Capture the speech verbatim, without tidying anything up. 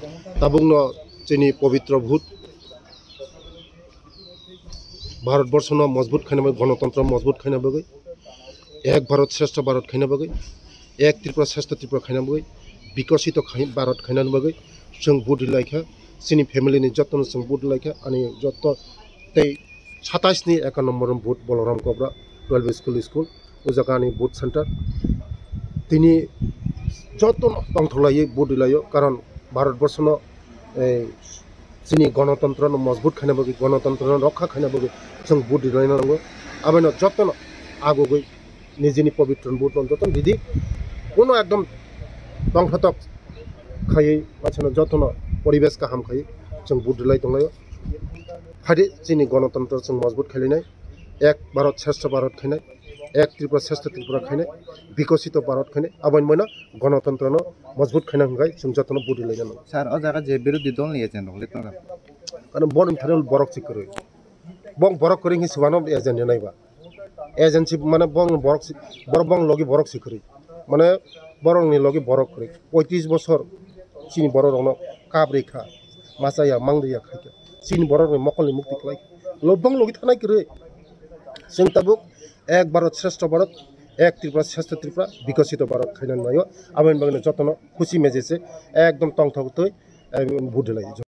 Tabukno chini pobitro vote Bharat borsono mojbut khaina bagwi, gonotontro mojbut khaina bagwi, ek Bharat Shreshtha Bharat khaina bagwi, ek Tripura Shreshtha Tripura khaina bagwi, bikosito khai-, Bharat khaina bagwi chwng vote rwlaikha. Chini family ni jotono chwng vote rwlaikha, ani joto tei satais ni eka number vote Balaram Kobra twelve school school, o jaga ani vote center. Tini jotono tongthoklaiwi vote rwlaio, karon Bharat borsono, eh, chini gonotontro no mojbut khaina bagwi, gonotontro no rokha khaina bagwi chwng vote rwlaina nango. Abono jotono agogwi nijini pobitro vote no jotono didi, kuno ekdom tongthotok khaiwi machano jotono poribesh kaham khaiwi chwng vote rwlai tonglaio. Phadi chini gonotontro chwng mojbut khailainai, ek Bharat Shreshtha Bharat khainai, ek Tripura Shreshtha Tripura khainai, bikosito Bharat khainai, aboni moino gonotontro no mojbut khaina hwnkhe chwng jotono vote rwlaina nango. Sir, o jaga je birodhi dol ni agent rok le tongo. Karon boni thani borok si kwrwi. Bong borok kwrwi hwnwi swbano agent ni naiba. Agent si mane bong borok si, borok bong logi borok si kwrwi. Mane borok ni logi borok kwrwi. Poitris bosor chini borok rokno kabrwi kha. Masa ya mangri ya khaikha. Chini borok ni mokol ni mukti kwlai. Lobong logi thanai kwrwi. Chwng tabuk ek Bharat Shreshtha Bharat, ek Tripura Shreshtha Tripura, bikosito Bharat khaina naio. Aboni bagwi jotono khusi mejese ekdom tongthok twi, eh, vote rwlai.